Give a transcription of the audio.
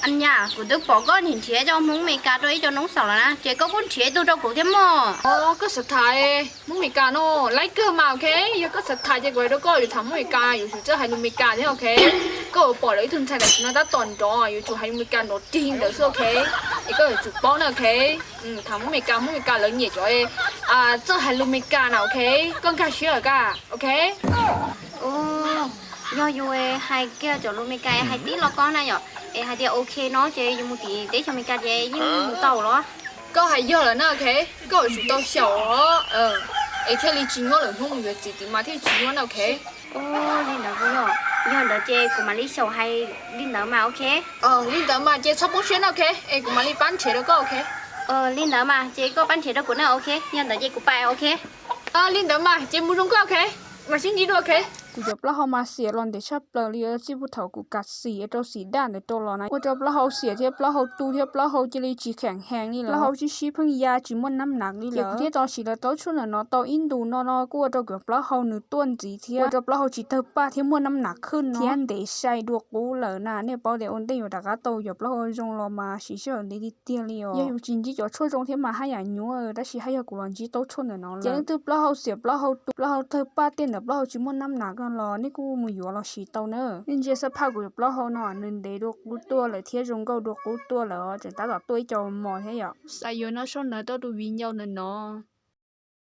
Nyaj, kuv twb pom koj nrhiav nrhiav cov Hmoob Amelikas rau ib co noob xaum lawm na, ces koj kuj nrhiav ib tug rau kuv thiab mog. Os, koj xav tham Hmoob Amelikas no, laib kawg mas, ok. Yog koj xav tham ces kuv hais rau koj, yuav tham Hmoob Amelikas yuav tsum txawj hais lus Amelikas thiab, ok. Koj yuav pom lawv ib tug ntxhais tam sim no tab tom nrov, yuav tsum hais lus Amelikas nrov tig ntawd xwb, ok. Es koj yuav tsum paub na, ok. Tham Hmoob Amelikas, Hmoob Amelikas lawv nyiam cov txawj hais lus Amelikas na, ok. Koj nkag siab lawm ka, ok. Yog yus hais kiag cov lus Amelikas es hais tib lo koj na yom, es hais tias ok no ces yus mus tim teb chaws Amelikas ces yeej mus tau los? Koj hais yog lawm na, ok. Koj yuav tsum tau xyaum os, es thiaj li tsis nyuaj lawm hnub mus yuav txiv tim mas thiaj tsis nyuaj na, ok. Li ntawd, yog ntawd ces kuv mam li xyaum hais li ntawd mas, ok. Li ntawd mas ces txhob poob siab na, ok, es kuv mam li pab nrhiav rau koj, ok. Li ntawd mas ces koj pab nrhiav rau kuv na, ok. Yog ntawd ces kuv pais, ok. Li ntawd mas ces mus zoo koj, ok. Mam sib ntsib dua, ok. Kuv cov plaub hau mas xiam los ntev tshaj plaws li, txij puag thaum kuv kam xim rau xim daj ntawd rau los na, ua rau plaub hau xiam thiab plaub hau tu thiab plaub hau cia li tsis kheem heev li lawm. Plaub hau sib sib pheej ya tsis muaj nab nam li lawm. Ces kuv thiaj tso siv lawv taub tshuaj ntawm no tau ib ntus no no kuj ua rau kuv plaub hau nws tuaj ntxiv thiab, ua rau plaub hau tsis tawg paj thiab muaj nab nam khwj no thiab ntev sai dua qub lawm na. Nej paub tias ua ntej yuav rov qab tau cov plaub hau zoo los mas siv sij hawm ntev tiag tiag li os. Yog yus tsis ntsib cov tshuaj zoo thiab mas haj yam nyuaj, tab sis haj yog kuv los ntsib taub tshuaj ntawm no lawm. Ces leej twg plaub hau xiam plaub hau tu plaub hau tawg paj tej ntawm plaub hau tsis muaj nab nam ko los nej kuj mus yuav los siv tau na. Nej ntsia xab phaj kuv cov plaub hau no, nws ntev dua qub tuaj lawm thiab zoo nkauj dua qub tuaj lawm os, tseem tab tom tuaj ib co mos thiab yom. Xav yuav no sau ntawv rau tus viv ncaus ntawm no.